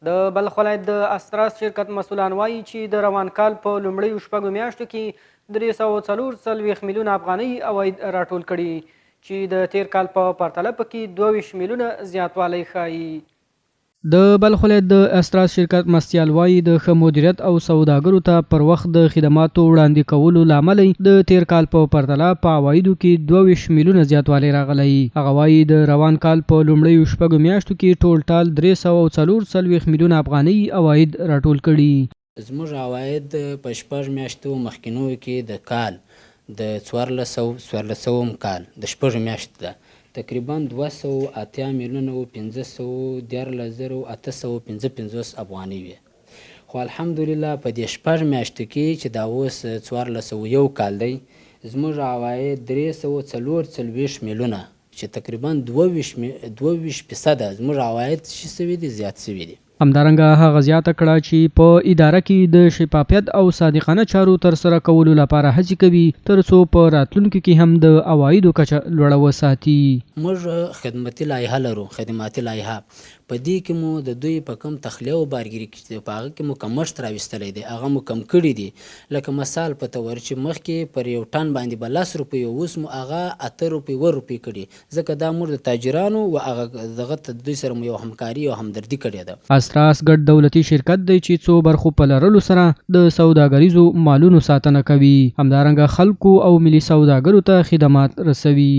د بلخ ولایت د استراس شرکت مسولان وايي چې د روان کال په لومړیو شپږو میاشتو کې 344 میلیونه افغانۍ عواید راټول کړي چې د تېر کال په پرتله پکې 22 میلیونه زیاتوالی ښايي. د بلخ ولایت د استراس شرکت مرستیال وايي، د ښه مدیریت او سوداګرو ته پر وخت د خدماتو وړاندې کولو له امله یې د تېر کال په پرتله په عوایدو کې 22 میلیونه زیاتوالی راغلی. هغه وايي، د روان کال په لومړیو شپږو میاشتو کې ټولټال 344 میلیونه افغانۍ عواید راټول کړي. زموږ عواید په شپږ میاشتو مخکنیو کې د کال د څوارلسو څوارلسوم کال د شپږو میاشتو ده تقریبا 280 میلیونه و 513 زره و 855 افغانۍ وې خو الحمدلله په دې شپږ میاشتو کې چې دا اوس 1401 کال دی زموږ عواید 344 میلیونه چې تقریبا 22 فیصده زموږ عواید څه شوي دي زیات شوي دي. همدارنګه هغه زیاته کړه چې په اداره کې د شفافیت او صادقانه چارو ترسره کولو لپاره هڅې کوي ترڅو په راتلونکي کې هم د عوایدو کچه لوړه وساتي. موږ خدمتي لایحه لرو، خدماتي لایحه، په دې کې مو د دوی په کوم تخلیه او بارګیري کې چې دی په هغه کې مو کمښت راوستلی دی، هغه مو کم کړي دي، لکه مثال په طور چې مخکې پر یو ټن باندې به لس روپۍ وه اوس مو هغه اته روپۍ اووه روپۍ کړي، ځکه دا موږ د تاجرانو و هغه دغه ته دوی سره مو یو همکاري او همدردي کړې ده. استراس ګډ دولتي شرکت دی چې څو برخو په لرلو سره د سوداګریزو مالونو ساتنه کوي، همدارنګه خلکو او ملي سوداګرو ته خدمات رسوي.